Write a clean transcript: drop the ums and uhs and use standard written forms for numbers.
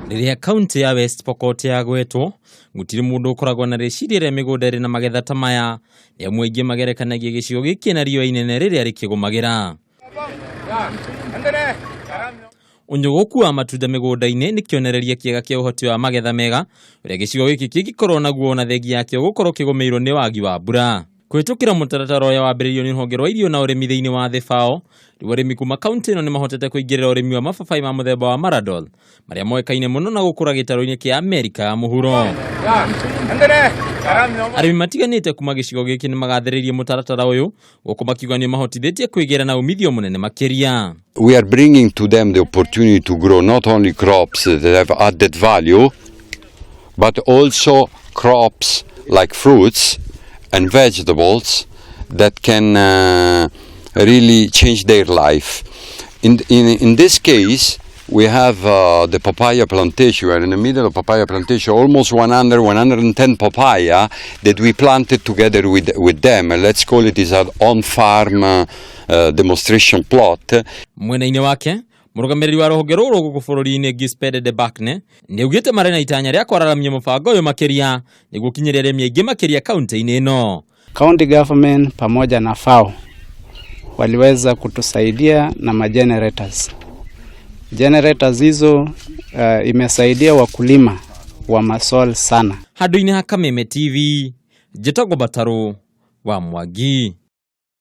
Rĩrĩa kaunti ya West Pokot yagwetwo, gũtirĩ mũndũ ũkoragwo na rĩciria rĩa mĩgũnda ĩrĩ na magetha ta maya, nĩ amu aingĩ magerekanagia gĩcigo gĩkĩ na riũa inene rĩrĩa rĩkĩgũmagĩra. Ũnyũgũku wa matunda mĩgũnda-inĩ nĩ kĩonereria kĩega kĩa ũhoti wa magetha mega ũrĩa gĩcigo gĩkĩ kĩngĩkorwo naguo ona thengia yakĩo gũkorwo kĩgũmĩirwo nĩ wagi wa mbura. Kũhĩtũkĩra mũtaratara ũrĩa wambĩrĩirio nĩ rũhonge rwa irio na ũrĩmi thĩinĩ wa thĩ FAO, rĩu arĩmi kuma kaunti ĩno nĩ mahotete kũingĩrĩra ũrĩmi wa mababaĩ ma mũthemba wa Maradol marĩa moĩkaine mũno na gũkũra gĩtarũ-inĩ kĩa Amerika ya mũhuro. Arĩmi matiganĩte kuma gĩcigo gĩkĩ nĩ magathĩrĩirie mũtaratara ũyũ gũkũ makiuga nĩ ũmahotithĩtie kwĩgĩra na umithio mũnene makĩria. We are bringing to them the opportunity to grow not only crops that have added value, but also crops like fruits and vegetables that can really change their life. In this case, we have the papaya plantation. We are in the middle of papaya plantation, almost 100, 110 papaya that we planted together with them. And let's call it is an on-farm demonstration plot. Mwena-inĩ wake mũrũgamĩrĩri wa rũhonge rũrũ gũkũ bũrũri-inĩ Gispede de Bakne nĩ augĩte marĩ na itanya rĩa kwararamia mũbango ũyũ makĩria nĩguo ũkinyĩre arĩmi aingĩ makĩria kaunti-inĩ ĩno. County government pamoja na FAO waliweza kutusaidia na magenerators. Generators hizo imesaidia wakulima wa Masol sana. Handũ-inĩ ha Kameme TV, njĩtagwo Batarũ wa Mwangi.